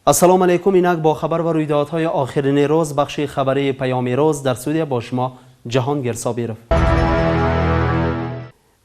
السلام علیکم. اینک با خبر و رویدادهای آخرین روز بخش خبری پیام روز در سوریه با شما جهانگیر صابیروف.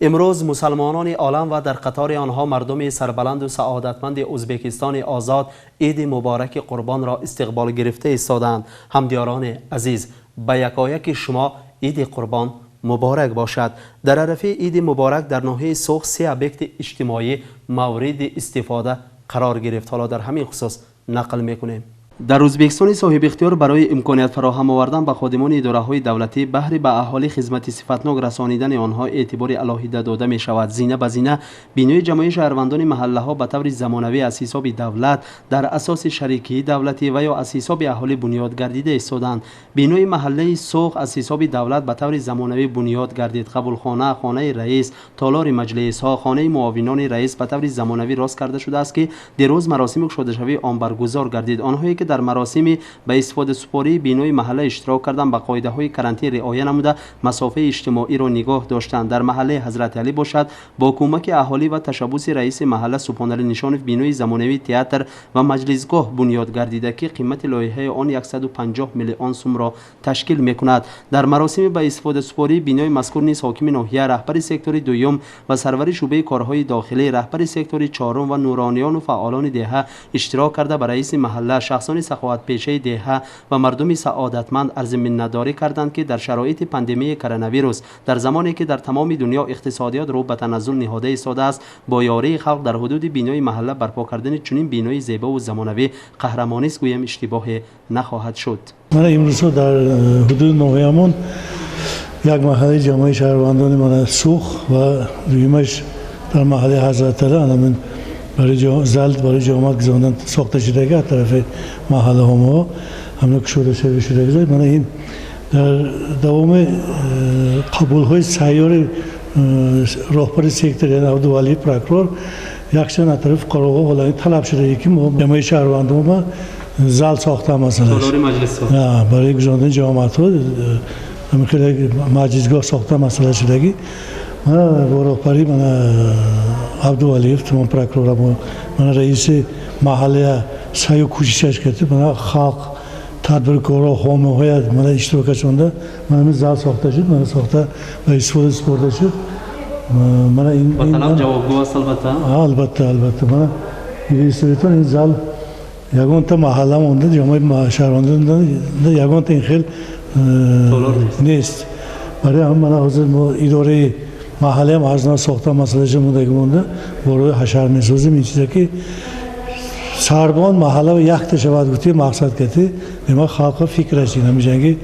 امروز مسلمانان عالم و در قطار آنها مردم سربلند و سعادتمند ازبکستان آزاد عید مبارک قربان را استقبال گرفته ایستادند. همدیاران عزیز، به یکایک شما عید قربان مبارک باشد. در عرفه عید مبارک در ناحیه سوخ 3 ابیکت اجتماعی مورد استفاده قرار گرفت. حالا در همین خصوص نقل میکنیم. در ازبکستان صاحب اختیار برای امکانیت فراهم آوردن به خادمان اداره‌های دولتی بهر به اهالی خدمت صفتناک رسانیدن آنها اعتبار علاهیده داده می شود. زینه به زینه بینوی جمعی شهروندان محله ها به طور زمانوی از حساب دولت در اساس شریکی دولتی و یا از حساب اهالی بنیاد گردیده ایستادند. بینوی محله سوخ از حساب دولت به طور زمانوی بنیاد گردید. قبولخانه، خانه رئیس، تالار مجلس ها، خانه معاونان رئیس به طور زمانوی راست کرده شده است که دیروز مراسم گشاده شوی آن برگزار گردید. آنهایی که در مراسم به استفاده سپاری بینوی محله اشتراک کردند به قاعده های کرانتین رعایت نموده مسافه اجتماعی را نگاه داشتند. در محله حضرت علی باشد با کمک اهالی و تشبث رئیس محله سبحان نشانف بینوی زمانوی تئاتر و مجلسگاه بنیاد گردیده که قیمت لایحه آن 150 میلیون سوم را تشکیل میکند. در مراسم به استفاده سپاری بینوی مذکور نیز حاکم ناحیه، رهبر سکتور دوم و سرور شعبه کارهای داخلی، رهبر سکتور چهارم و نورانیان و فعالان دهه اشتراک کرده به رئیس محله، شخصان سخاوت پیشه دهه و مردم سعادتمند عرض منتداری کردند که در شرایط پاندمی کرونا ویروس در زمانی که در تمام دنیا اقتصادیات رو به تنزل نهاده ایستاده است، با یاری خلق در حدود بینای محله برپا کردن چنین بینای زیبا و زمانوی قهرمانی است، گویم اشتباه نخواهد شد. من امروز در حدود ناحیه‌مون یک محله جمعی شهروندان من سوخ و دویمش در محله حضرت علی برای زلد برای جماعت گذاندن ساخته شده که طرف محله ها همه کشوده شده شده. من این در دوام قبول های سیار راهبر سکتور یعنی عبدالولی پراکرور یکشن از طرف قراغ هلند طلب شده که ما جمعی شهروندان ما زل ساخته مثلا برای گذاندن جماعت ها همه خیلی مجلسگاه ساخته مثلا شده که من با راهبری من عبدالولیев تمام پراکرور من رئیس محله سعی و کوشش کرد من خلق تدبیرکارا حامی‌های من اشتراک شونده من زل ساخته شد من ساخته و استفاده سپرده شد. من این طلب جوابگو است. البته البته البته من این زل یگان تا محله مونده جمعی شهروندان یگان تا این خیل نیست. برای هم من حاضر اداره محله هم از ساخته مسئله مونده مونده برای حشر میسازیم این چیزا که سربان محله و یک تشود گفتی مقصد کتی ما خلق فکرش اینه میشن که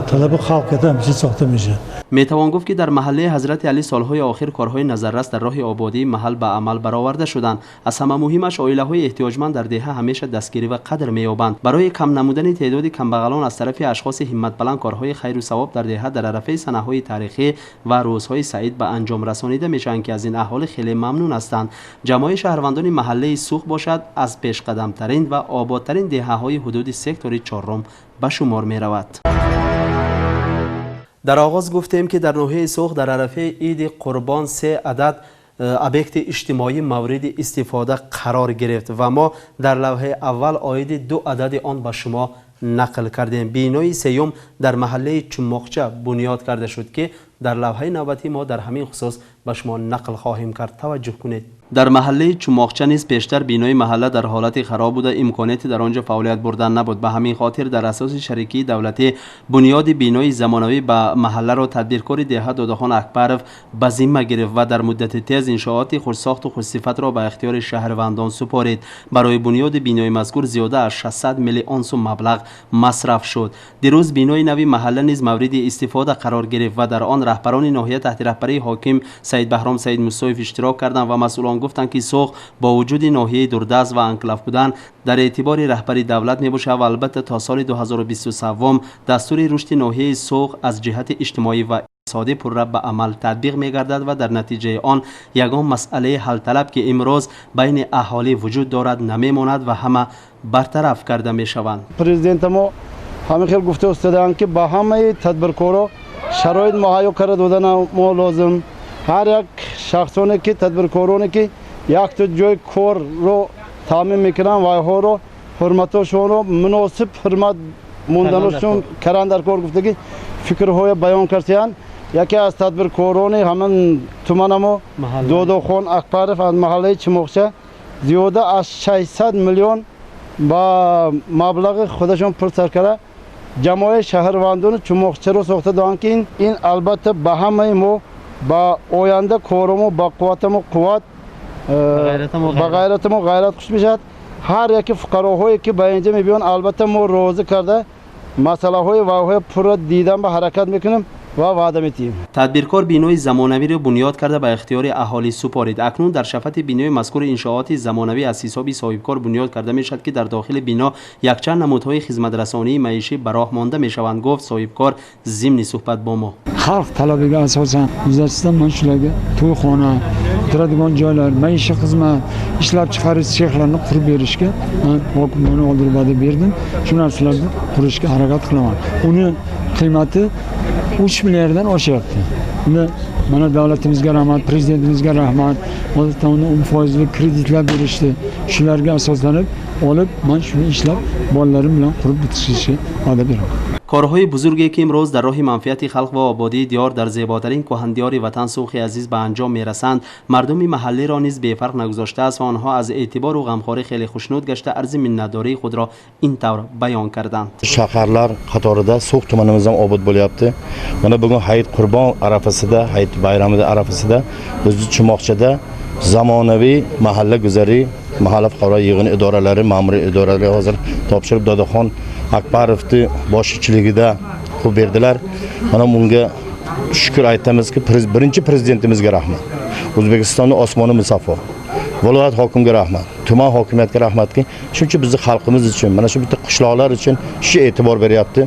طلب خلق کتی همیشه ساخته میشه. میتوان گفت که در محله حضرت علی سالهای آخر کارهای نظررس در راه آبادی محل به عمل برآورده شدند. از همه مهمش عائله‌های احتیاجمند در دهه همیشه دستگیری و قدر می‌یابند. برای کم نمودن تعداد کمبغلان از طرف اشخاص همت بلند کارهای خیر و ثواب در دهه در عرفه سنه‌های تاریخی و روزهای سعید به انجام رسانیده میشوند که از این اهالی خیلی ممنون هستند. جماع شهروندان محله سوخ باشد از پیشقدم‌ترین و آبادترین دهه‌های حدود سکتور چهارم به شمار می‌رود. در آغاز گفتیم که در ناحیه سوخ در عرفه عید قربان 3 عدد ابیکت اجتماعی مورد استفاده قرار گرفت و ما در لوحه اول عاید 2 عدد آن به شما نقل کردیم. بینای سیوم در محله چماقچه بنیاد کرده شد که در لوحه نوبتی ما در همین خصوص به شما نقل خواهیم کرد. توجه کنید. در محله چماقچه نیز پیشتر بینای محله در حالت خراب بوده، امکانیت در آنجا فعالیت بردن نبود. به همین خاطر در اساس شریکی دولتی بنیاد بینای زمانوی به محله را تدبیرکار دهه دادخان اکبروف به ذمه گرفت و در مدت تیز انشاءات خوشساخت و خوشصفت را به اختیار شهروندان سپارید. برای بنیاد بینای مذکور زیاده از 600 میلیون سوم مبلغ مصرف شد. دیروز بینای نوی محله نیز مورد استفاده قرار گرفت و در آن رهبران ناحیه تحت رهبری حاکم سید بهرام سید موسویف اشتراک کردند و مسئولان گفتند که سوخ با وجود ناحیه دوردست و انکلاف بودن در اعتبار رهبری دولت میباشد و البته تا سال 2023 دستور رشد ناحیه سوخ از جهت اجتماعی و اقتصادی پرره به عمل تطبیق میگردد و در نتیجه آن یگان مسئله حل طلب که امروز بین اهالی وجود دارد نمیماند و همه برطرف کرده میشوند. پرزیدنت ما همه خیلی گفته استادند که با همه تدبیرکارا شرایط مهیا کرده دادن ما لازم هر یک شخصانی که تدبیرکارانی که یک تا جای کار رو تامین میکنن و ها رو ҳурматҳошонро муносиб ҳурмат монданашон каран дар кор гуфтагӣ фикрҳоя баён кардиянд. Яке аз тадбиркорони ҳамин туманамо Додохон Акбаров аз маҳаллаи Чимоқча зиёда аз 600 миллион ба маблағи худашон пул сарф карда ҷамоаи шаҳрвандони Чумоқчаро сохта доанд, ки ин албатта ба ҳамаи мо ба оянда корамо ба қувватамо қувват, ба ғайратамо ғайрат хуш мешавад. Ҳар яке фуқароҳое ки ба инҷа мебиёнд, албатта мо розӣ карда масъалаҳои ваҳоя пурра дидан ба ҳаракат мекунем ва ваъда медиҳем. Тадбиркор бинои замонавиро бунёд карда ба ихтиёри аҳолӣ супорид. Акнун дар шафати бинои мазкур иншооти замонавӣ аз ҳисоби соҳибкор бунёд карда мешавад, ки дар дохили бино якчанд намудҳои хизматрасонии маишӣ ба роҳ монда мешаванд, гуфт соҳибкор зимни суҳбат бо мо. Xalq talabiga asosan yuzasidan mana shularga to'yxona, turadigan joylar, maishiy xizmat, ishlab chiqarish sexlarini qurib berishga man hokimlarni oldida va'da berdim. Shu narsalarni qurishga harakat qilaman. Uni qiymati 3 milliarddan oshyapti. Uni mana davlatimizga rahmat, prezidentimizga rahmat, odatda uni 10% kreditlar berishdi. Shularga asoslanib olib, man shuni ishlab bolalarim bilan qurib bitirishga va'da beraman. Корҳои бузурге ки имрӯз дар роҳи манфиати халқ ва ободии диёр дар зеботарин кӯҳандиёри ватан Суғи азиз ба анҷом мерасанд, мардуми маҳаллиро низ бефарқ нагузоштааст ва онҳо аз эътибору ғамхорӣ хеле хушнуд гашта арзи миннатдории худро ин тавр баён карданд. Shaharlar qatorida So'x tumanimiz ham obod bo'lyapti. Mana bugun Hayit Qurbon arafasida, Hayit bayramida arafasida bizni Chimoqchada zamonaviy mahalla guzari, mahalla fuqaro yig'ini idoralari, ma'muriy idoralari hozir topshirib Dodaxon Akbarovni boshchiligida qurib berdilar. Mana bunga shukr aytamizki, birinchi prezidentimizga rahmat. O'zbekistonning osmoni musaffo. Viloyat hokimiga rahmat, tuman hokimiyatiga rahmatki, shuncha bizni xalqimiz uchun, mana shu bitta qishloqlar uchun shu e'tibor beryapti.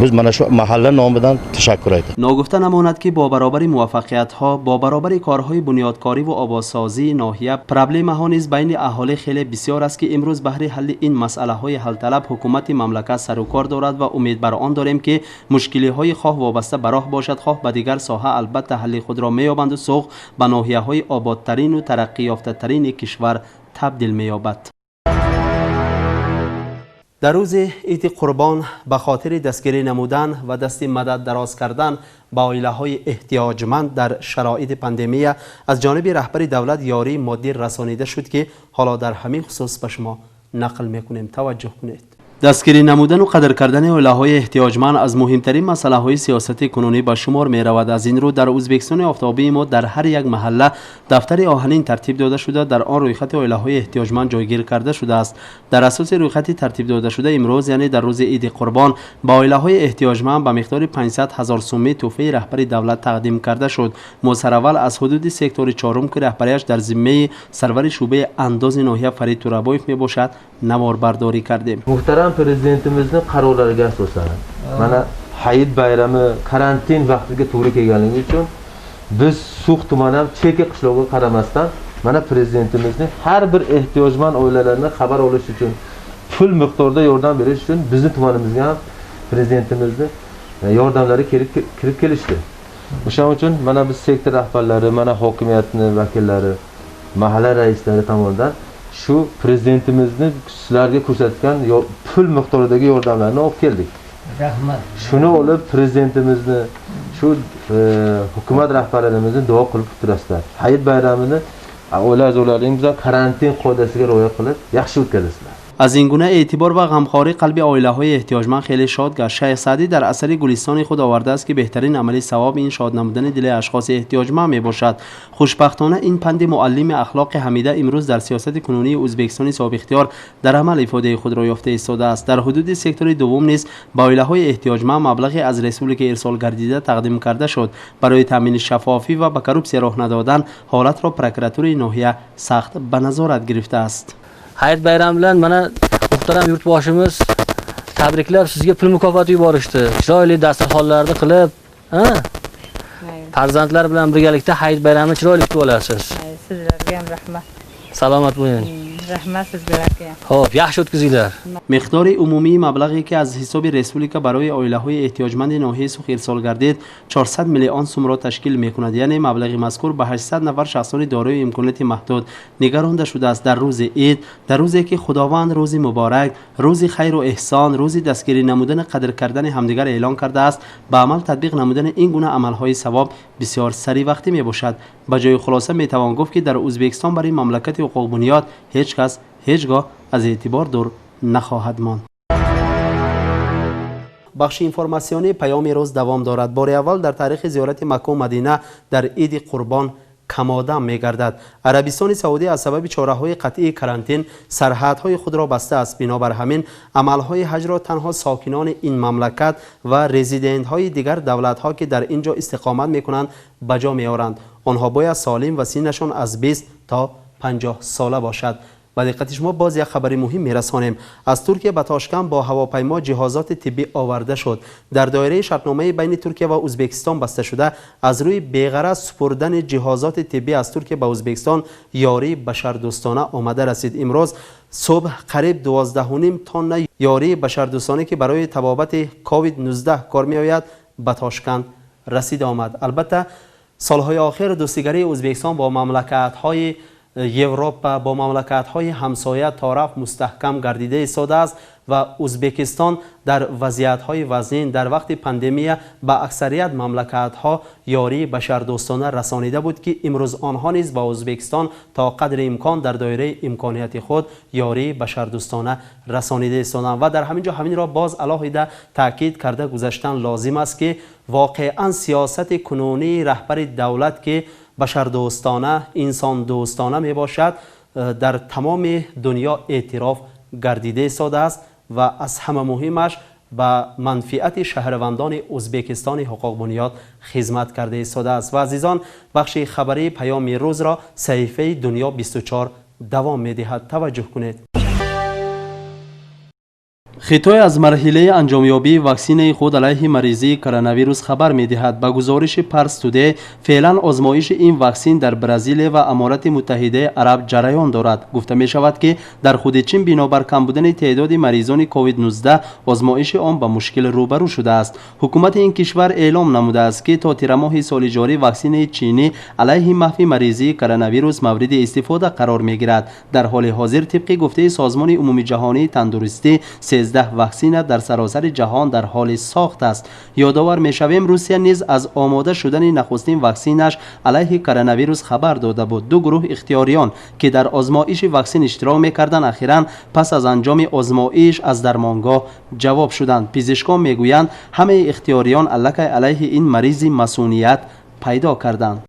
Biz mana shu mahalla nomidan tashakkur aytamiz. Ногуфта намонад, ки бо баробари муваффақиятҳо, бо баробари корҳои бунёдкорӣ ва ободсозии ноҳия, проблемаҳо низ байни аҳолӣ хеле бисёр аст, ки имрӯз баҳри ҳалли ин масъалаҳои ҳалталаб ҳукумати мамлакат сарукор дорад ва умед бар он дорем, ки мушкилиҳои хоҳ вобаста ба роҳ бошад, хоҳ ба дигар соҳа, албатта ҳалли худро меёбанду Суғд ба ноҳияҳои ободтарину тараққиёфтатарини кишвар табдил меёбад. Дар рӯзи Иди Қурбон ба хотири дастгирӣ намудан ва дасти мадад дароз кардан ба оилаҳои эҳтиёҷманд дар шароити пандемия аз ҷониби раҳбари давлат ёрии моддӣ расонида шуд, ки ҳоло дар ҳамин хусус ба шумо нақл мекунем. Таваҷҷӯҳ кунед. Дастгирӣ намудану қадр кардани оилаҳои эҳтиёҷманд аз муҳимтарин масъалаҳои сиёсати кунунӣ ба шумор меравад. Аз ин рӯ дар Ӯзбекистони офтобии мо дар ҳар як маҳалла дафтари оҳанин тартиб дода шуда, дар он рӯйхати оилаҳои эҳтиёҷманд ҷойгир карда шудааст. Дар асоси рӯйхати тартиб додашуда имрӯз, яъне дар рӯзи Иди Қурбон, ба оилаҳои эҳтиёҷманд ба миқдори 500 ҳазор сумӣ тӯҳфаи раҳбари давлат тақдим карда шуд. Мо сараввал аз ҳудуди сектори чорум, ки раҳбарияш дар зиммаи сарвари шӯъбаи андози ноҳия Фарид Турабоев мебошад, наворбардорӣ кардем. Muhtaram prezidentimizni qarorlariga asosan mana Hayit bayrami karantin vaqtiga to'g'ri kelganligi uchun biz So'x tumani ham chekka qishlog'iga qaramasdan mana prezidentimizni har bir ehtiyojmand oilalarni xabar olish uchun pul miqdorida yordam berish uchun bizni tumanimizga ham prezidentimizni yordamlari kelib kirib kelishdi. O'shaning uchun mana biz sektor rahbarlari, mana hokimiyatni vakillari, mahalla raislari tomonidan shu prezidentimizni sizlarga ko'rsatgan pul miqdoridagi yordamlarni olib keldik. Rahmat. Shuni olib prezidentimizni, shu hukumat rahbarlarimizni duo qilib turasizlar. Hayit bayramini oila a'zolaringiz bilan karantin qoidasiga rioya qilib yaxshi o'tkazasizlar. Аз ин гуна эътибор ва ғамхорӣ қалби оилаҳои эҳтиёҷманд хеле шод гашт. Шайх Саъдӣ дар асари Гулистони худ овардааст, ки беҳтарин амали савоб ин шод намудани дили ашхоси эҳтиёҷманд мебошад. Хушбахтона, ин панди муаллими ахлоқи ҳамида имрӯз дар сиёсати кунунии Ӯзбекистони соҳибихтиёр дар амал ифодаи худро ёфта истодааст. Дар ҳудуди сектори дуввум низ ба оилаҳои эҳтиёҷманд маблағе аз республика ирсол гардида тақдим карда шуд. Барои таъмини шаффофӣ ва ба коррупсия роҳ надодан ҳолатро прокуратураи ноҳия сахт ба назорат гирифтааст. Hayit bayrami bilan mana muhtaram yurtboshimiz tabriklab sizga pul mukofoti yuborishdi. Chiroyli dasturxonlarni qilib, ha? Farzandlar bilan birgalikda Hayit bayramini chiroyli kutib olasiz. Sizlarga ham rahmat. Salomat bo'ling. Rahmat sizlarga. Xo'p, yaxshi o'tkazinglar. Миқдори умумии маблағе ки аз ҳисоби республика барои оилаҳои эҳтиёҷманди ноҳияи Сух ирсол гардид 400 миллион сумро ташкил мекунад. Яъне маблағи мазкур ба 800 нафар шахсони дорои имконияти маҳдуд нигаронда шудааст. Дар рӯзи ид, дар рӯзе ки Худованд рӯзи муборак, рӯзи хайру эҳсон, рӯзи дастгирӣ намудани қадр кардани ҳамдигар эълон кардааст, ба амал татбиқ намудани ин гуна амалҳои савоб бисёр саривақтӣ мебошад. Ба ҷои хулоса метавон гуфт, ки дар Ӯзбекистон барои мамлакати ҳуқуқбунёд ҳеҷ кас ҳеҷ гоҳ аз эътибор дур нахоҳад монд. Бахши информатсионии паёми рӯз давом дорад. Бори аввал дар таърихи зиёрати Макку Мадина дар иди Қурбон камодам мегардад. Арабистони Саудӣ аз сабаби чораҳои қатъии карантин сарҳадҳои худро баста аст. Бинобар ҳамин амалҳои ҳаҷро танҳо сокинони ин мамлакат ва резидентҳои дигар давлатҳо, ки дар ин ҷо истиқомат мекунанд, ба ҷо меоранд. Онҳо бояд солим ва синнашон аз 20 то 50 сола бошад. Ба диққати шумо боз як хабари муҳим мерасонем. Аз Туркия ба Тошканд бо ҳавопаймо ҷиҳозоти тиббӣ оварда шуд. Дар доираи шартномаи байни Туркия ва Ӯзбекистон баста шуда, аз рӯи беғараз супурдани ҷиҳозоти тиббӣ аз Туркия ба Ӯзбекистон ёрии башардӯстона омада расид. Имрӯз субҳ қариб 12.5 тонна ёрии башардӯстона, ки барои табобати COVID-19 кор меояд, ба Тошканд расида омад. Албатта, солҳои охир дӯстигарии Ӯзбекистон бо мамлакатҳои Европа, бо мамлакатҳои ҳамсоя торафт мустаҳкам гардида истодааст ва Ӯзбекистон дар вазъиятҳои вазнин дар вақти пандемия ба аксарият мамлакатҳо ёрии башардӯстона расонида буд, ки имрӯз онҳо низ ба Ӯзбекистон то қадри имкон дар доираи имконияти худ ёрии башардӯстона расонида истоданд. Ва дар ҳамин ҷо ҳаминро боз алоҳида таъкид карда гузаштан лозим аст, ки воқеан сиёсати кунунии раҳбари давлат, ки башардӯстона, инсондӯстона мебошад, дар тамоми дунё эътироф гардида истодааст ва аз ҳама муҳимаш ба манфиати шаҳрвандони Ӯзбекистони ҳуқуқбунёд хизмат карда истодааст. Ва азизон, бахши хабарии паёми рӯзро саҳифаи Дунё 24 давом медиҳад. Таваҷҷӯҳ кунед. Хитой аз марҳилаи анҷомёбии ваксинаи худ алайҳи маризии коронавирус хабар медиҳад. Ба гузориши Парс Тудей, феълан озмоиши ин ваксин дар Бразилия ва Аморати Муттаҳидаи Араб ҷараён дорад. Гуфта мешавад, ки дар худи Чин бинобар кам будани теъдоди маризони COVID-19 озмоиши он ба мушкил рӯбарӯ шудааст. Ҳукумати ин кишвар эълом намудааст, ки то тирамоҳи соли ҷорӣ ваксинаи чинӣ алайҳи маҳви маризии коронавирус мавриди истифода қарор мегирад. Дар ҳоли ҳозир, тибқи гуфтаи Созмони Умумиҷаҳонии Тандурустӣ, 13 ваксина дар саросари ҷаҳон дар ҳоли сохт аст. Ёдовар мешавем, Русия низ аз омода шудани нахустин ваксинаш алайҳи коронавирус хабар дода буд. Ду гурӯҳ ихтиёриён, ки дар озмоиши ваксин иштирок мекарданд, ахиран пас аз анҷоми озмоиш аз дармонгоҳ ҷавоб шуданд. Пизишкон мегӯянд, ҳамаи ихтиёриён аллакай алайҳи ин маризи масуният пайдо карданд.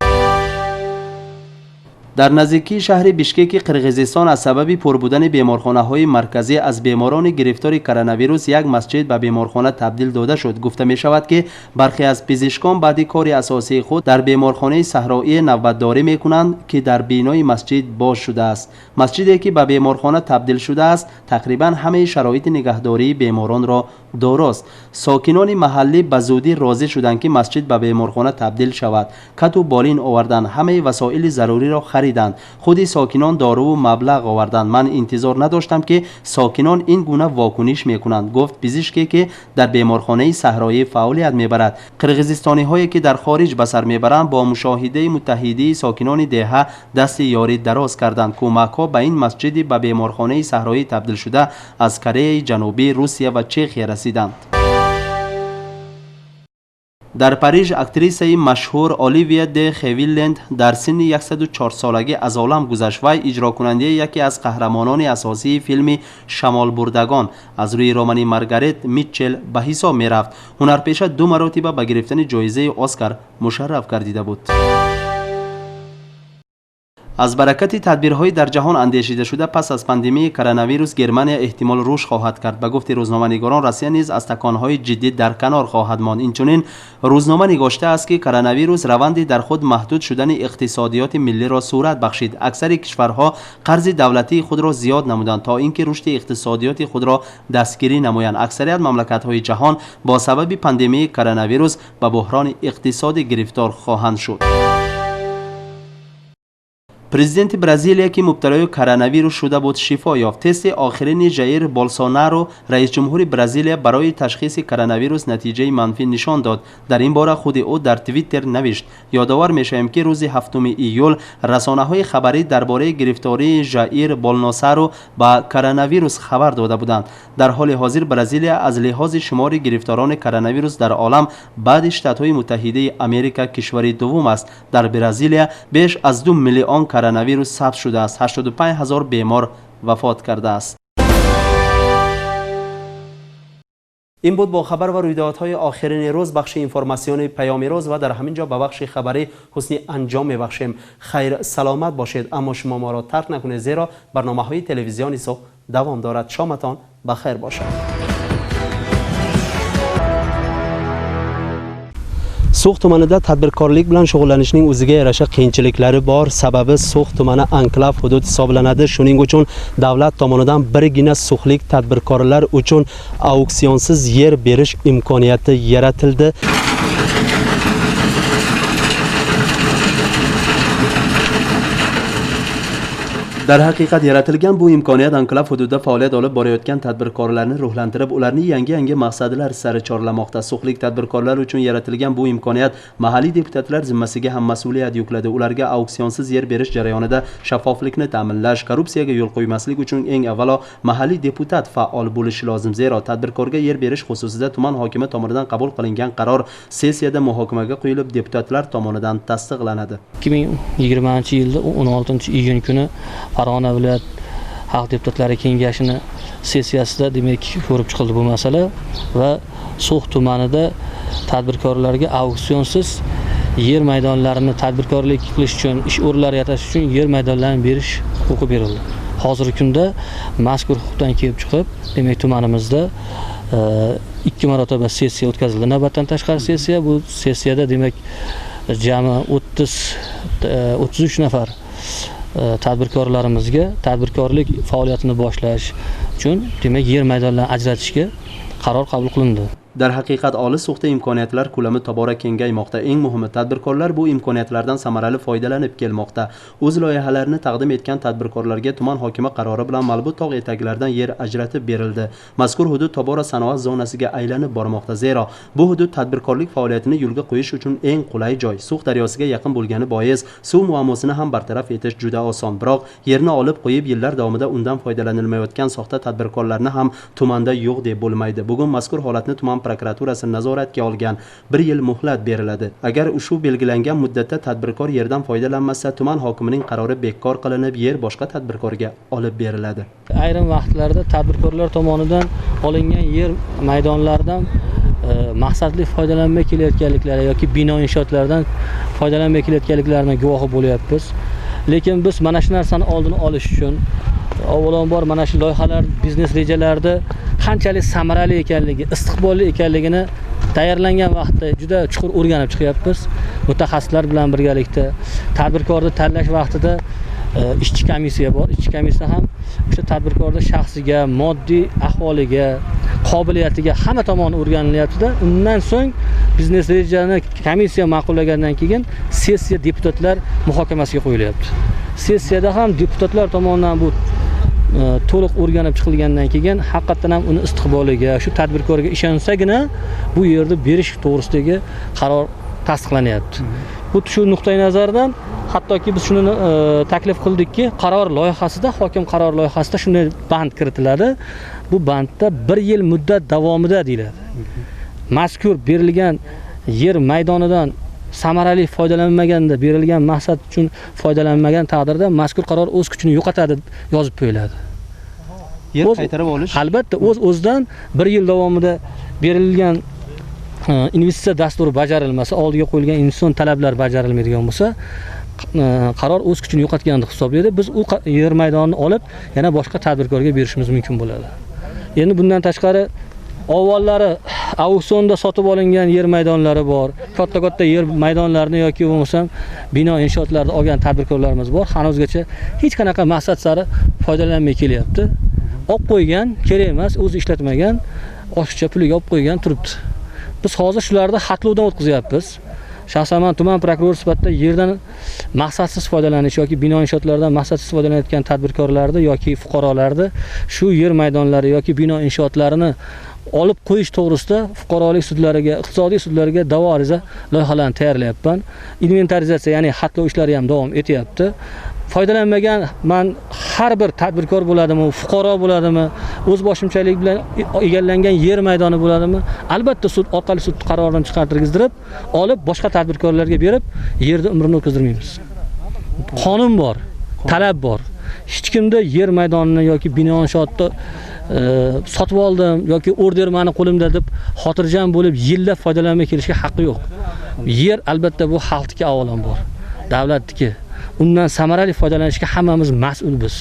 Дар наздикии шаҳри Бишкеки Қирғизистон аз сабаби пур будани беморхонаҳои марказӣ аз беморони гирифтори коронавирус як масҷид ба беморхона табдил дода шуд. Гуфта мешавад, ки бархе аз пизишкон баъди кори асосии худ дар беморхонаи саҳроӣ навбатдорӣ мекунанд, ки дар бинои масҷид боз шудааст. Масҷиде, ки ба беморхона табдил шудааст, тақрибан ҳамаи шароити нигаҳдории беморонро дорост. Сокинони маҳаллӣ ба зудӣ розӣ шуданд, ки масҷид ба беморхона табдил шавад. Кату болин оварданд, ҳамаи васоили заруриро хариданд. Худи сокинон доруву маблағ оварданд. Ман интизор надоштам, ки сокинон ин гуна вокуниш мекунанд, гуфт пизишке, ки дар беморхонаи саҳроӣ фаъолият мебарад. Қирғизистониҳое, ки дар хориҷ ба сар мебаранд, бо мушоҳидаи муттаҳидии сокинони деҳа дасти ёрӣ дароз карданд. Кӯмакҳо ба ин масҷиди ба беморхонаи саҳроӣ табдилшуда аз Кореяи Ҷанубӣ, Русия ва Чехия расиданд. Дар Париж актрисаи машҳур Оливия де Хевилленд дар синни 104 солагӣ аз олам гузашт. Вай иҷрокунандаи яке аз қаҳрамонони асосии филми «Шамолбурдагон» аз рӯи романи Маргарет Митчел ба ҳисоб мерафт. Ҳунарпеша ду маротиба ба гирифтани ҷоизаи Оскар мушарраф гардида буд. Аз баракати тадбирҳои дар ҷаҳон андешидашуда пас аз пандемияи коронавирус Германия эҳтимол рушд хоҳад кард. Ба гуфти рӯзноманигорон, Россия низ аз таконҳои ҷиддӣ дар канор хоҳад монд. Инчунин рӯзнома нигоштааст, ки коронавирус раванди дар худ маҳдуд шудани иқтисодиёти миллиро сурат бахшид. Аксари кишварҳо қарзи давлатии худро зиёд намуданд, то ин ки рушди иқтисодиёти худро дастгирӣ намоянд. Аксарият мамлакатҳои ҷаҳон бо сабаби пандемияи коронавирус ба буҳрони иқтисодӣ гирифтор хоҳанд шуд. Президенти Бразилия, ки мубталои коронавирус шуда буд, шифо ёфт. Тести охирини Жаир Болсонаро, раисҷумҳури Бразилия, барои ташхиси коронавирус натиҷаи манфӣ нишон дод. Дар ин бора худи ӯ дар Твиттер навишт. Ёдовар мешавем, ки рӯзи 7 июл расонаҳои хабарӣ дар бораи гирифтории Жаир Болносаро ба коронавирус хабар дода буданд. Дар ҳоли ҳозир Бразилия аз лиҳози шумори гирифторони коронавирус дар олам баъди Штатҳои Муттаҳидаи Америка кишвари дуввум аст. Дар Бразилия беш аз 2 миллион коронавирус сабт шудааст. 85 ҳазор бемор вафот кардааст. Ин буд бо хабар ва рӯйдодҳои охирини рӯз бахши информатсиони Паёми рӯз ва дар ҳамин ҷо ба бахши хабарӣ ҳусни анҷом мебахшем. Хайр, саломат бошед, аммо шумо моро тарк накунед, зеро барномаҳои телевизиони Суғд давом дорад. Шоматон ба хайр бошад. So'x tumanida tadbirkorlik bilan shug'ullanishning o'ziga yarasha qiyinchiliklari bor. Sababi So'x tumani anklav hudud hisoblanadi. Shuning uchun davlat tomonidan birgina so'xlik tadbirkorlar uchun auksionsiz yer berish imkoniyati yaratildi. Darhaqiqat yaratilgan bu imkoniyat anklav hududida faoliyat olib borayotgan tadbirkorlarni ruhlantirib, ularni yangi-yangi maqsadlar sari chorlamoqda. So'xlik tadbirkorlar uchun yaratilgan bu imkoniyat mahalliy deputatlar zimmasiga ham mas'uliyat yukladi. Ularga auksionsiz yer berish jarayonida shaffoflikni ta'minlash, korrupsiyaga yo'l qo'ymaslik uchun eng avvalo mahalliy deputat faol bo'lishi lozim. Zero tadbirkorga yer berish xususida tuman hokimi tomonidan qabul qilingan qaror sessiyada muhokamaga qo'yilib, deputatlar tomonidan tasdiqlanadi. 2020-yilda 16-iyun kuni Farg'ona viloyat xalq deputatlari kengashini sessiyasida demak ko'rib chiqildi bu masala va So'x tumanida tadbirkorlarga auksionsiz yer maydonlarini tadbirkorlik qilish uchun, ish o'rinlari yaratish uchun yer maydonlarini berish huquqi berildi. Hozirgi kunda mazkur huquqdan kelib chiqib, demak tumanimizda 2 marotaba sessiya o'tkazildi. Navbatdan tashqari sessiya, bu sessiyada demak jami 33 nafar tadbirkorlarimizga tadbirkorlik faoliyatini boshlash uchun demak yer maydonlarini ajratishga qaror qabul qilindi. Darhaqiqat olis So'xda imkoniyatlar ko'lami tobora kengaymoqda. Eng muhimi, tadbirkorlar bu imkoniyatlardan samarali foydalanib kelmoqda. O'z loyihalarini taqdim etgan tadbirkorlarga tuman hokimi qarori bilan Malbu tog' etaklaridan yer ajratib berildi. Mazkur hudud tobora sanoat zonasiga aylanib bormoqda. Zero bu hudud tadbirkorlik faoliyatini yo'lga qo'yish uchun eng qulay joy. So'x daryosiga yaqin bo'lgani bois suv muammosini ham bartaraf etish juda oson. Biroq yerni olib qo'yib yillar davomida undan foydalanilmayotgan soxta tadbirkorlarni ham tumanda yo'q deb bo'lmaydi. Bugun mazkur holatni tuman prokuraturasi nazoratga olgan. 1 yil muhlat beriladi. Agar ushbu belgilangan muddatda tadbirkor yerdan foydalanmasa, tuman hokimining qarori bekor qilinib, yer boshqa tadbirkorga olib beriladi. Ayrim vaqtlarda tadbirkorlar tomonidan olingan yer maydonlaridan maqsadli foydalanmay kelayotganliklari yoki bino inshootlardan foydalanmay kelayotganliklarini guvohi bo'lyapmiz. Lekin biz mana shu narsani oldini olish uchun avvalambor mana shu loyihalar, biznes rejalarda qanchalik samarali ekanligi, istiqbolli ekanligini tayyorlangan vaqtda juda chuqur o'rganib chiqyapmiz. Mutaxassislar bilan birgalikda tadbirkorni tanlash vaqtida ishchi komissiya bor. Ishchi komissiya ham o'sha tadbirkorning shaxsiga, moddiy ahvoliga, qobiliyatiga hamma tomoni o'rganilyapti-da. Undan so'ng biznes rejani komissiya ma'qullagandan keyin sessiya deputatlar muhokamasiga qo'yilyapti. Sessiyada ham deputatlar tomonidan bu to'liq o'rganib chiqilgandan keyin haqiqatan ham uni istiqboliga, shu tadbirkorga ishonsagina bu yerda berish to'g'risidagi qaror tasdiqlanyapti. Bu shu nuqtai nazardan hattoki biz shuni taklif qildikki, qaror loyihasida, hokim qaror loyihasida shunday band kiritiladi. Bu bandda 1 yil muddat davomida deyiladi. Mazkur berilgan yer maydonidan samarali foydalanmaganda, berilgan maqsad uchun foydalanmagan taqdirda mazkur qaror o'z kuchini yo'qotadi yozib qo'yiladi. Yer qaytarib olish albatta o'z-o'zidan 1 yil davomida berilgan investitsiya dasturi bajarilmasa, oldiga qo'yilgan investitsion talablar bajarilmaydigan bo'lsa, qaror o'z kuchini yo'qotgan deb hisoblaydi. Biz u yer maydonini olib, yana boshqa tadbirkorga berishimiz mumkin bo'ladi. Endi bundan tashqari avvallari auksionda sotib olingan yer maydonlari bor. Katta-katta yer maydonlarini yoki bo'lmasam bino inshootlarni olgan tadbirkorlarimiz bor. Hanuzgacha hech qanaqa maqsad sari foydalanmay kelyapti. Olib qo'ygan, kerak emas, o'zi ishlatmagan, oshiqcha puliga olib qo'ygan turibdi. Biz hozir shularni xatlovdan o'tkazyapmiz. Shaxsan men tuman prokurori sifatida yerdan maqsadsiz foydalanish yoki bino inshootlardan maqsadsiz foydalanayotgan tadbirkorlarni yoki fuqarolarni shu yer maydonlari yoki bino inshootlarini olib qo'yish to'g'risida fuqarolik sudlariga, iqtisodiy sudlarga da'vo ariza loyihalarini tayyorlayapman. Inventarizatsiya, ya'ni xatlov ishlari ham davom etyapti. Foydalanmagan man har bir tadbirkor bo'ladimi, fuqaro bo'ladimi, o'z boshimchalik bilan egallangan yer maydoni bo'ladimi, albatta sud orqali sud qarorini chiqartirgizdirib, olib boshqa tadbirkorlarga berib, yerni umrini o'tkazdirmaymiz. Qonun bor, talab bor. Hech kimda yer maydonini yoki bino inshootni sotib oldim yoki order meni qo'limda deb xotirjam bo'lib yillab foydalanmay kelishga haqqi yo'q. Yer albatta bu xalqniki avvalambor, davlatniki. Undan samarali foydalanishga hammamiz mas'ulmiz.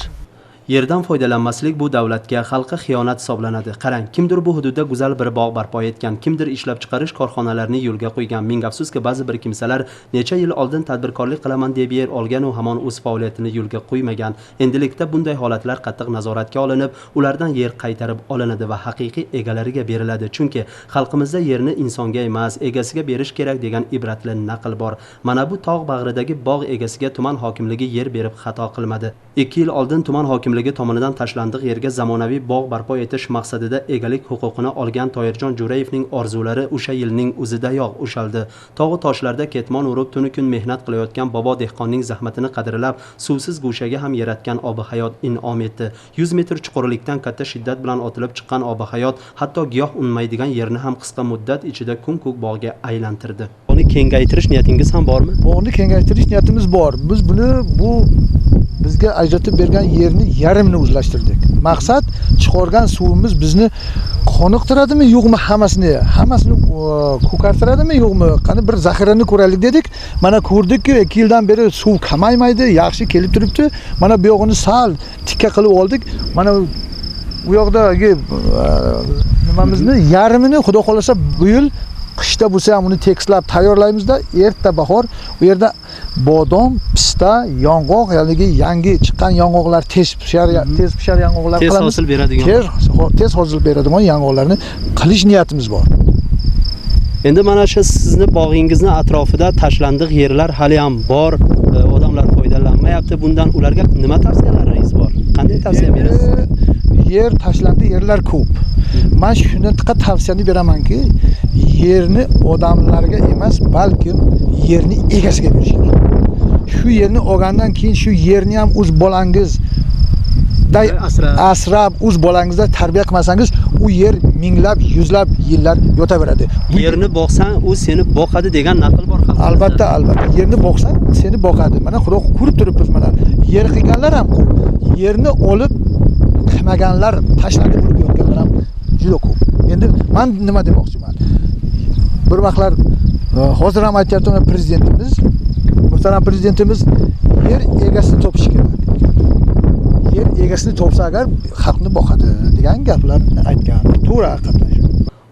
Yerdan foydalanmaslik bu davlatga, xalqqa xiyonat hisoblanadi. Qarang, kimdir bu hududda go'zal bir bog' barpo etgan, kimdir ishlab chiqarish korxonalarini yo'lga qo'ygan. Ming afsuski, ba'zi bir kimsalar necha yil oldin tadbirkorlik qilaman deb yer olgan u hamon o'z faoliyatini yo'lga qo'ymagan. Endilikda bunday holatlar qattiq nazoratga olinib, ulardan yer qaytarib olinadi va haqiqiy egalariga beriladi. Chunki xalqimizda yerni insonga emas, egasiga berish kerak degan ibratli naql bor. Mana bu tog' bag'ridagi bog' egasiga tuman hokimligi yer berib xato qilmadi. 2 yil oldin tuman hokimligi tomonidan tashlandiq yerga zamonaviy bog' barpo etish maqsadida egalik huquqini olgan Toyirjon Jo'rayevning orzulari o'sha yilning o'zidayoq ushaldi. Tog'u toshlarda ketmon urib tunu kun mehnat qilayotgan bobo dehqonning zahmatini qadrlab, suvsiz go'shaga ham yaratgan obi hayot in'om etdi. 100 metr chuqurlikdan katta shiddat bilan otilib chiqqan obi hayot hatto giyoh unmaydigan yerni ham qisqa muddat ichida ko'm-ko'k bog'ga aylantirdi. Buni kengaytirish niyatingiz ham bormi? Bog'ni kengaytirish niyatimiz bor. Biz buni bu bizga ajratib bergan yerni yarmini o'zlashtirdik. Maqsad chiqargan suvimiz bizni qoniqtiradimi yo'qmi, hammasini ko'kartiradimi yo'qmi, qani bir zaxirani ko'raylik dedik. Mana ko'rdikki 2 yildan beri suv kamaymaydi, yaxshi kelib turibdi. Mana bu yog'ini sal tikka qilib oldik. Mana u yoqdagi nimamizni yarmini Xudo xolasa bu yil qishda bo'lsa ham uni tekislab tayyorlaymizda, erta bahor u yerda bodom, pista, yong'oq, ya'ni yangi chiqqan yong'oqlar, tez pishar yong'oqlar qilamiz. Tez hosil beradigan. Tez hosil beradigan yong'oqlarni qilish niyatimiz bor. Endi mana shu sizni bog'ingizni atrofida tashlandiq yerlar hali ham bor, odamlar foydalanmayapti. Bundan ularga nima tavsiyalaringiz bor? Qanday tavsiya berasiz? Yer tashlandi yerlar ko'p. Men shundan faqat tavsiyani beramanki, yerni odamlarga emas, balkim yerni egasiga berish kerak. Shu yerni olgandan keyin shu yerni ham o'z bolangizday asrab, o'z bolangizda tarbiya qilmasangiz, u yer minglab, yuzlab yillar yotaveradi. Yerni boqsang, u seni boqadi degan naql bor xalqimizda. Albatta, albatta. Yerni boqsang, seni boqadi. Mana Xudo ko'rib turibmiz mana. Yer qilganlar ham ko'p. Yerni olib qilmaganlar, tashlandi bo'lib yotganlar ham juda ko'p. Endi men nima demoqchiman? Bir vaqtlar hozir ham aytyapman, prezidentimiz, muhtaram prezidentimiz yer egasini topish kerak. Yer egasini topsa agar xalqni boqadi degan gaplarni aytgan. To'g'ri haqiqatan shu.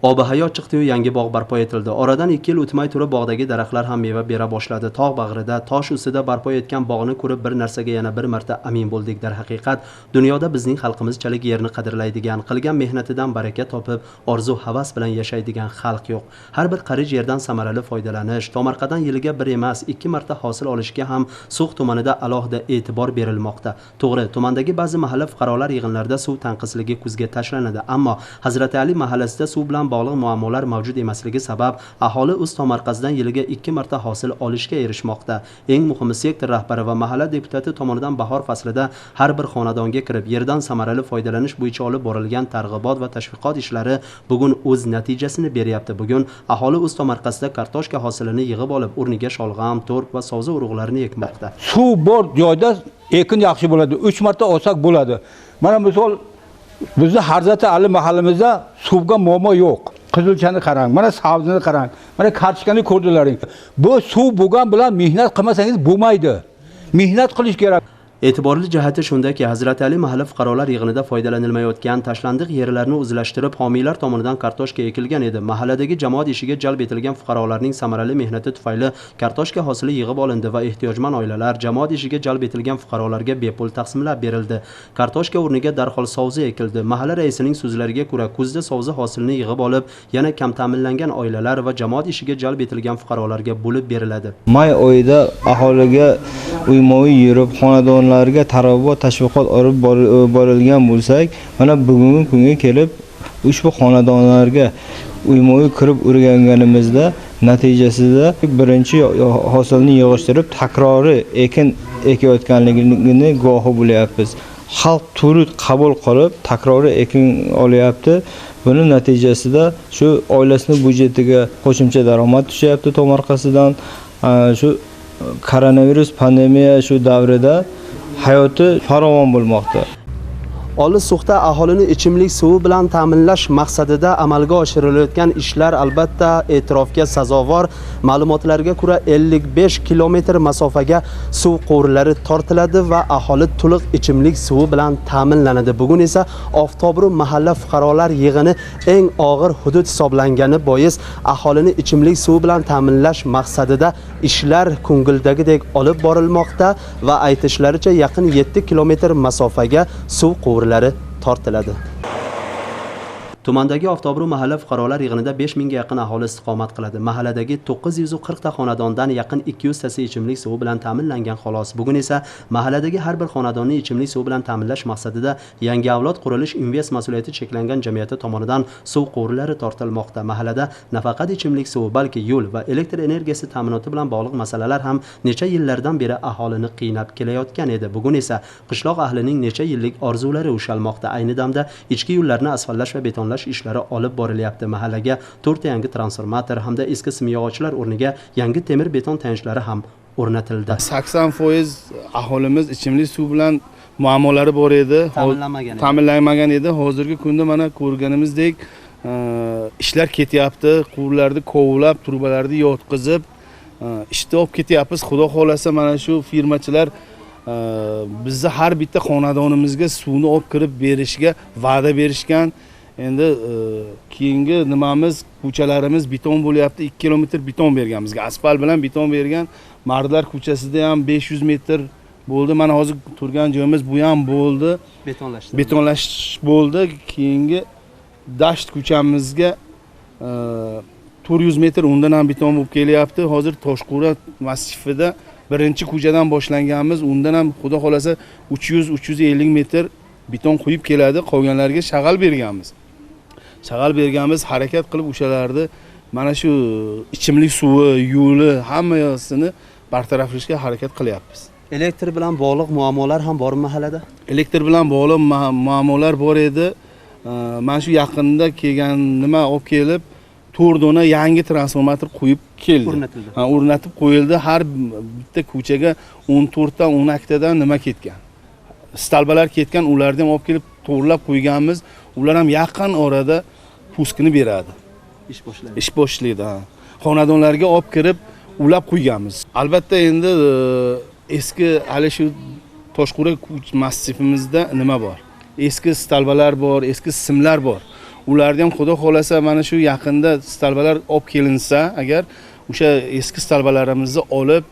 Obi hayot chiqdi-yu yangi bog' barpo etildi. Oradan 2 yil o'tmay turib bog'dagi daraxtlar ham meva bera boshladi. Tog' bag'rida, tosh ustida barpo etgan bog'ni ko'rib bir narsaga yana bir marta amin bo'ldik. Darhaqiqat, dunyoda bizning xalqimizchalik yerni qadrlaydigan, qilgan mehnatidan baraka topib, orzu havas bilan yashaydigan xalq yo'q. Har bir qarich yerdan samarali foydalanish, tomorqadan yiliga bir emas, 2 marta hosil olishga ham So'x tumanida alohida e'tibor berilmoqda. To'g'ri, tumandagi ba'zi mahalla fuqarolar yig'inlarida suv tanqisligi ko'zga tashlanadi, ammo Hazrati Ali mahallasida suv bilan bog'liq muammolar mavjud emasligi sabab aholi o'z tomorqasidan yiliga 2 marta hosil olishga erishmoqda. Eng muhimi, sektor rahbari va mahalla deputati tomonidan bahor faslida har bir xonadonga kirib yerdan samarali foydalanish bo'yicha olib borilgan targ'ibot va tashviqot ishlari bugun o'z natijasini beryapti. Bugun aholi o'z tomorqasida kartoshka hosilini yig'ib olib, o'rniga sholg'am, to'rp va soza urug'larini ekmoqda. Suv bor joyda ekin yaxshi bo'ladi. 3 marta olsak bo'ladi. Mana misol bizni Hazrati Ali mahallamizda suvga muammo yo'q. Qizilchani qarang, mana sabzini qarang, mana kartoshkani ko'rdilaring. Bu suv bo'lgan bilan mehnat qilmasangiz bo'lmaydi. Mehnat qilish kerak. E'tiborli jihati shundaki, Hazrati Ali mahalla fuqarolar yig'inida foydalanilmayotgan tashlandiq yerlarni o'zlashtirib, homiylar tomonidan kartoshka ekilgan edi. Mahalladagi jamoat ishiga jalb etilgan fuqarolarning samarali mehnati tufayli kartoshka hosili yig'ib olindi va ehtiyojmand oilalar, jamoat ishiga jalb etilgan fuqarolarga bepul taqsimlab berildi. Kartoshka o'rniga darhol sovzi ekildi. Mahalla raisining so'zlariga ko'ra, kuzda sovzi hosilini yig'ib olib, yana kam ta'minlangan oilalar va jamoat ishiga jalb etilgan fuqarolarga bo'lib beriladi. May oyida aholiga uyma-uy yurib, xonadonlarga targ'ibot tashviqot olib borilgan bo'lsak, mana bugungi kunga kelib ushbu xonadonlarga uyma-uy kirib o'rganganimizda natijasida birinchi hosilni yig'ishtirib takroriy ekin ekayotganligini guvohi bo'lyapmiz. Xalq to'g'ri qabul qilib takroriy ekin olyapti. Buning natijasida shu oilasini byudjetiga qo'shimcha daromad tushyapti tomorqasidan. Shu koronavirus pandemiya shu davrida hayoti farovon bo'lmoqda. Olis So'xda aholini ichimlik suvi bilan ta'minlash maqsadida amalga oshirilayotgan ishlar albatta e'tirofga sazovor. Ma'lumotlarga ko'ra 55 kilometr masofaga suv quvurlari tortiladi va aholi to'liq ichimlik suvi bilan ta'minlanadi. Bugun esa Oftobru mahalla fuqarolar yig'ini eng og'ir hudud hisoblangani bois aholini ichimlik suvi bilan ta'minlash maqsadida ishlar ko'ngildagidek olib borilmoqda va aytishlaricha yaqin 7 kilometr masofaga suv quvurlari tortiladi. Tumandagi Oftobru mahalla fuqarolar yig'inida 5000 ga yaqin aholi istiqomat qiladi. Mahalladagi 940 ta xonadondan yaqin 200 tasi ichimlik suvi bilan ta'minlangan xolos. Bugun esa mahalladagi har bir xonadonni ichimlik suvi bilan ta'minlash maqsadida Yangi avlod qurilish invest mas'uliyati cheklangan jamiyati tomonidan suv quvurlari tortilmoqda. Mahallada nafaqat ichimlik suvi, balki yo'l va elektr energiyasi ta'minoti bilan bog'liq masalalar ham necha yillardan beri aholini qiynab kelayotgan edi. Bugun esa qishloq ahlining necha yillik orzulari ushalmoqda. Ayni damda ichki yo'llarni asfaltlash va betonlash ishlari olib borilyapti. Mahallaga 4 ta yangi transformator hamda eski simyog'ochlar o'rniga yangi temir beton tayanchlari ham o'rnatildi. 80% aholimiz ichimlik suv bilan muammolari bor edi, ta'minlanmagan edi. Hozirgi kunda mana ko'rganimizdek ishlar ketyapti. Quvurlarni kovlab, trubalarni yotqizib, ishni olib ketyapmiz. Xudo xolasa mana shu firmachilar bizni har bitta xonadonimizga suvni olib kirib berishga va'da berishgan. Endi keyingi nimamiz, ko'chalarimiz beton bo'lyapti. 2 kilometr beton bergan bizga, asfalt bilan beton bergan. Mardlar ko'chasida ham 500 metr bo'ldi. Mana hozir turgan joyimiz bu ham bo'ldi. Betonlashdi. Betonlashish bo'ldi. Keyingi Dasht ko'chamizga 400 metr undan ham beton bo'lib kelyapti. Hozir Toshqura massivida birinchi ko'chadan boshlanganmiz. Undan ham xudo xolasa 300-350 metr beton quyib keladi. Qolganlarga shag'al berganmiz. Shag'al berganmiz, harakat qilib o'shalarni mana shu ichimlik suvi, yo'li hammasini bartaraf qilishga harakat qilyapmiz. Elektr bilan bog'liq muammolar ham bormi mahallada? Elektr bilan bog'liq muammolar bor edi. Mana shu yaqinda kelgan nima olib kelib 4 dona yangi transformator qo'yib keldi. O'rnatildi. Ha, o'rnatib qo'yildi. Har bitta ko'chaga 14 ta, 12 tadan nima ketgan. Stalbalar ketgan, ularni ham olib kelib to'g'rilab qo'yganmiz. Ular ham yaqin orada puskini beradi. Ish boshlaydi. Ish boshlaydi, ha. Xonadonlarga olib kirib ulab qo'yganmiz. Albatta endi eski hali shu Toshqura massivimizda nima bor? Eski stalbalar bor, eski simlar bor. Ularni ham xudo xolasa mana shu yaqinda stalbalar olib kelinsa, agar o'sha eski stalbalarimizni olib,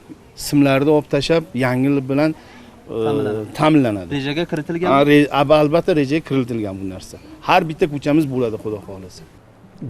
simlarni olib tashab, yangi bilan ta'minlanadi. Rejaga kiritilgan? Albatta rejaga kiritilgan bu narsa. Har bitta ko'chamiz bo'ladi xudo xolasa.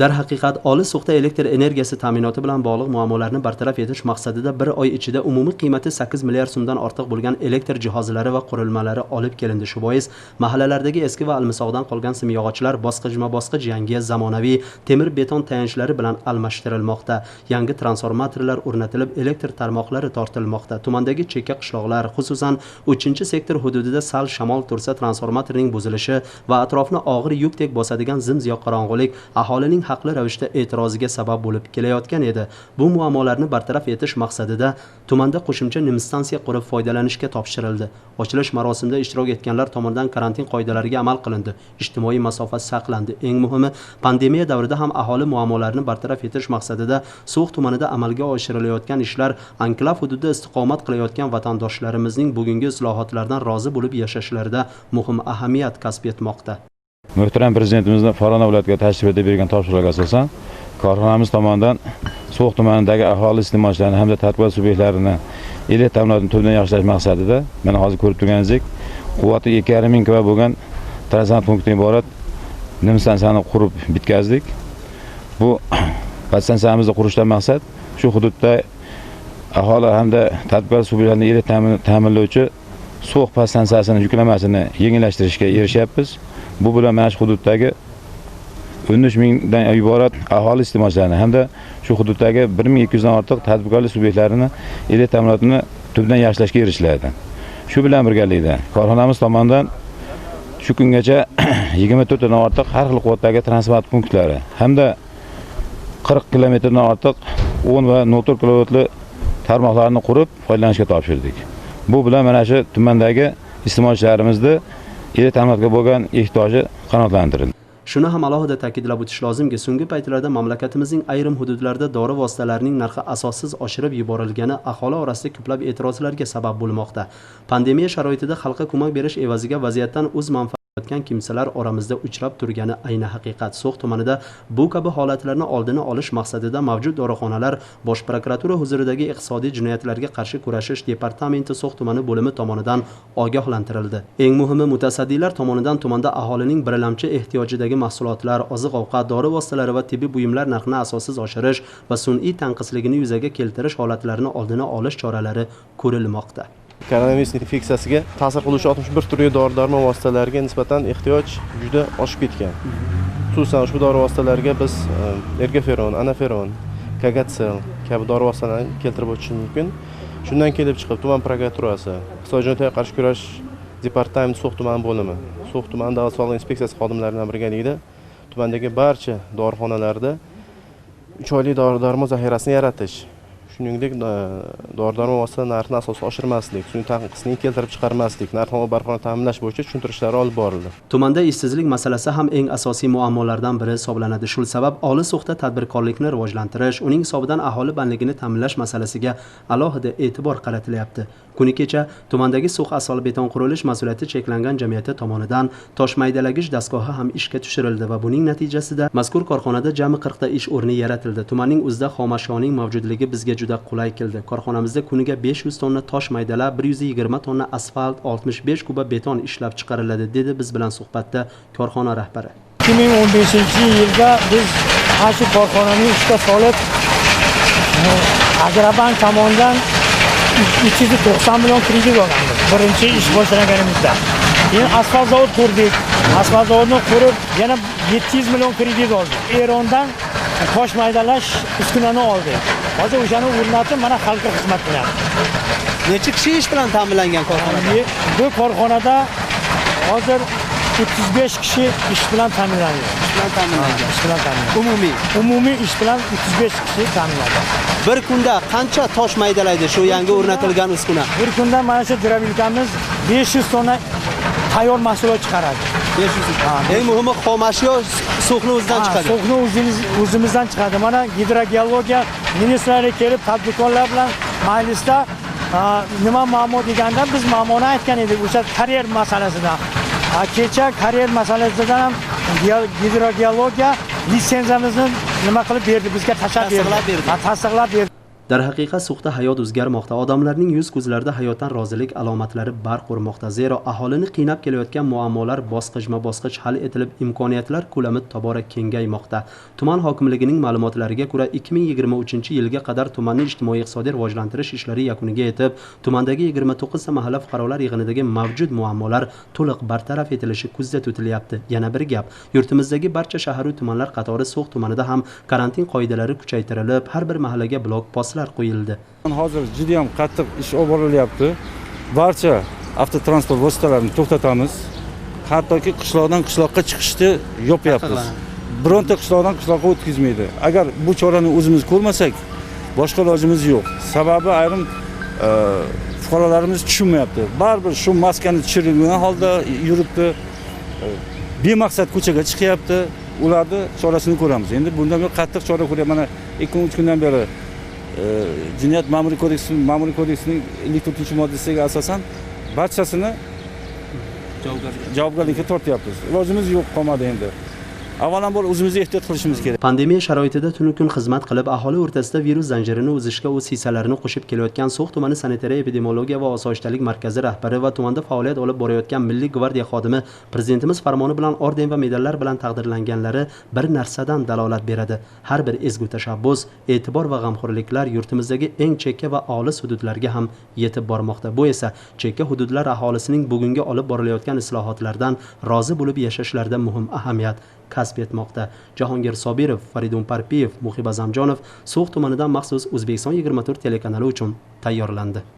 Darhaqiqat olis So'xda elektr energiyasi ta'minoti bilan bog'liq muammolarni bartaraf etish maqsadida bir oy ichida umumiy qiymati 8 milliard so'mdan ortiq bo'lgan elektr jihozlari va qurilmalari olib kelindi. Shu bois mahallalardagi eski va almisoqdan qolgan simyog'ochlar bosqichma-bosqich yangi zamonaviy temir beton tayanchlari bilan almashtirilmoqda. Yangi transformatorlar o'rnatilib, elektr tarmoqlari tortilmoqda. Tumandagi chekka qishloqlar, xususan 3-sektor hududida sal shamol tursa transformatorning buzilishi va atrofni og'ir yukdek bosadigan zimziyo qorong'ulik aholining aholining haqli ravishda e'tiroziga sabab bo'lib kelayotgan edi. Bu muammolarni bartaraf etish maqsadida tumanda qo'shimcha nimstansiya qurib foydalanishga topshirildi. Ochilish marosimida ishtirok etganlar tomonidan karantin qoidalariga amal qilindi, ijtimoiy masofa saqlandi. Eng muhimi, pandemiya davrida ham aholi muammolarini bartaraf etish maqsadida So'x tumanida amalga oshirilayotgan ishlar anklav hududida istiqomat qilayotgan vatandoshlarimizning bugungi islohotlardan rozi bo'lib yashashlarida muhim ahamiyat kasb etmoqda. Muhtaram Prezidentimizning Farg'ona viloyatiga tashrif etib bergan topshiriqlarga asosan korxonamiz tomonidan So'x tumanidagi aholi iste'molchilarini hamda tadbirkor subyektlarini elektr ta'minotini tubdan yaxshilash maqsadida mana hozir ko'rib turganingizdek quvvati 2,5 ming kV bo'lgan transformator punktidan iborat nimstansiyani qurib bitkazdik. Bu podstansiyamizni qurishdan maqsad shu hududda aholi hamda tadbirkor subyektlarini elektr ta'minlovchi So'x podstansiyasini yuklamasini yengillashtirishga erishyapmiz. Bu bilan mana shu hududdagi 13 mingdan iborat aholi iste'molchilarini hamda shu hududdagi 1200 dan ortiq tadbirkorlik subyektlarini elektr ta'minotini tubdan yaxshilashga erishiladi. Shu bilan birgalikda korxonamiz tomonidan shu kungacha 24 dan ortiq har xil quvvatdagi transformator punktlari hamda 40 kilometrdan ortiq 10 va 0.4 kilovoltli tarmoqlarni qurib foydalanishga topshirdik. Bu bilan mana shu tumandagi iste'molchilarimizni elektr ta'minotga bo'lgan ehtiyoji qanoatlantirildi. Shuni ham alohida ta'kidlab o'tish lozimki, so'nggi paytlarda mamlakatimizning ayrim hududlarida dori vositalarining narxi asossiz oshirib yuborilgani aholi orasida ko'plab e'tirozlarga sabab bo'lmoqda. Pandemiya sharoitida xalqqa ko'mak berish evaziga vaziyatdan o'z manfaatini kimsalar oramizda uchrab turgani ayni haqiqat. So'x tumanida bu kabi holatlarni oldini olish maqsadida mavjud dorixonalar Bosh prokuratura huzuridagi iqtisodiy jinoyatlarga qarshi kurashish departamenti So'x tumani bo'limi tomonidan ogohlantirildi. Eng muhimi, mutasaddilar tomonidan tumanda aholining birlamchi ehtiyojidagi mahsulotlar, oziq-ovqat, dori vositalari va tibbiy buyumlar narxini asossiz oshirish va sun'iy tanqisligini yuzaga keltirish holatlarini oldini olish choralari ko'rilmoqda. Koronavirus infeksiyasiga ta'sir qiluvchi 61 turli dori-darmon vositalariga nisbatan ehtiyoj juda oshib ketgan. Xususan, ushbu dori vositalariga biz ergoferon, anaferon, kagatsel kabi dori vositalarini keltirib o'tishimiz mumkin. Shundan kelib chiqib, tuman prokuraturasi, iqtisodiy jinoyatlarga qarshi kurash departamenti So'x tuman bo'limi, So'x tuman davlat soliq inspeksiyasi xodimlari bilan birgalikda tumandagi barcha dorixonalarda 3 oylik dori-darmon zaxirasini yaratish, shuningdek dori-darmon vositalari narxini asossiz oshirmaslik, sun'iy tanqislikni keltirib chiqarmaslik, narxni barqaror ta'minlash bo'yicha tushuntirishlar olib borildi. Tumanda ishsizlik masalasi ham eng asosiy muammolardan biri hisoblanadi. Shu sabab Oli So'xda tadbirkorlikni rivojlantirish, uning hisobidan aholi bandligini ta'minlash masalasiga alohida e'tibor qaratilyapti. Kuni kecha tumandagi So'x asfalt beton qurilish mas'uliyati cheklangan jamiyati tomonidan tosh maydalagish dastgohi ham ishga tushirildi va buning natijasida mazkur korxonada jami 40 ta ish o'rni yaratildi. Tumanning o'zida xomashyoning mavjudligi bizga juda qulay keldi. Korxonamizda kuniga 500 tonna tosh maydalab, 120 tonna asfalt, 65 kuba beton ishlab chiqariladi, dedi biz bilan suhbatda korxona rahbari. 2015-yilda biz shu korxonani ishga solib, Agrobank tomonidan 390 million kredit olganmiz. Birinchi ish boshlaganimizda. Keyin asfalt zavod qurdik. Asfalt zavodni qurib, yana 700 million kredit oldik. Erondan tosh maydalash uskunani oldik. Hozir o'shani o'rnatib, mana xalqqa xizmat qilyapmiz. Necha kishi ish bilan ta'minlangan korxonada? Bu korxonada hozir 35 kishi ish bilan ta'minlangan. Ish bilan ta'minlangan. Ish bilan ta'minlangan. Umumiy. Umumiy ish bilan 35 kishi ta'minlangan. Bir kunda qancha tosh maydalaydi shu yangi o'rnatilgan uskuna? Bir kunda mana shu drobilkamiz 500 tonna tayyor mahsulot chiqaradi. 500. Eng muhimi xomashyo So'xni o'zidan chiqadi. So'xni o'zimizdan chiqadi. Mana gidrogeologiya ministrlari kelib tadbirkorlar bilan majlisda nima muammo deganda biz muammoni aytgan edik o'sha karyer masalasida. Kecha karyer masalasidan ham gidrogeologiya litsenziyamizni nima qilib berdi, bizga tashlab berdi. Tasdiqlab berdi. Darhaqiqat So'xda hayot o'zgarmoqda. Odamlarning yuz ko'zlarida hayotdan rozilik alomatlari barq urmoqda. Zero aholini qiynab kelayotgan muammolar bosqichma-bosqich hal etilib, imkoniyatlar ko'lami tobora kengaymoqda. Tuman hokimligining ma'lumotlariga ko'ra 2023-yilga qadar tumanni ijtimoiy-iqtisodiy rivojlantirish ishlari yakuniga yetib, tumandagi 29 ta mahalla fuqarolar yig'inidagi mavjud muammolar to'liq bartaraf etilishi ko'zda tutilyapti. Yana bir gap, yurtimizdagi barcha shahar va tumanlar qatori So'x tumanida ham karantin qoidalari kuchaytirilib, har bir mahallaga blok postlar qo'yildi. Hozir juda ham qattiq ish olib borilyapti. Barcha avtotransport vositalarini to'xtatamiz. Hattoki qishloqdan qishloqqa chiqishni yopyapmiz. Bironta qishloqdan qishloqqa o'tkazmaydi. Agar bu chorani o'zimiz ko'rmasak, boshqa ilojimiz yo'q. Sababi ayrim fuqarolarimiz tushunmayapti. Baribir shu maskani tushirilgan holda yuribdi. Bemaqsad ko'chaga chiqyapti. Ularni chorasini ko'ramiz. Endi bundan buyon qattiq chora ko'ryapmiz. Mana 2-3 kundan beri jinoyat ma'muriy kodeksining 54-moddasiga asosan barchasini javobgarlikka tortyapmiz. Ilojimiz yo'q qolmadi endi. Avvalambor o'zimizni ehtiyot qilishimiz kerak. Pandemiya sharoitida tunu-kun xizmat qilib, aholi o'rtasida virus zanjirini uzishga o'z hissalarini qo'shib kelayotgan So'x tumani sanitariya epidemiologiya va osoyishtalik markazi rahbari va tumanda faoliyat olib borayotgan Milliy gvardiya xodimi Prezidentimiz farmoni bilan orden va medallar bilan taqdirlanganlari bir narsadan dalolat beradi. Har bir ezgu tashabbus, e'tibor va g'amxo'rliklar yurtimizdagi eng chekka va olis hududlarga ham yetib bormoqda. Bu esa chekka hududlar aholisining bugungi olib borilayotgan islohotlardan rozi bo'lib yashashlarida muhim ahamiyat kasb etmoqda. Jahongir Sobirov, Faridun Parpiyev, Muhiba Zamjonov So'x tumanidan maxsus O'zbekiston 24 telekanali uchun tayyorlandi.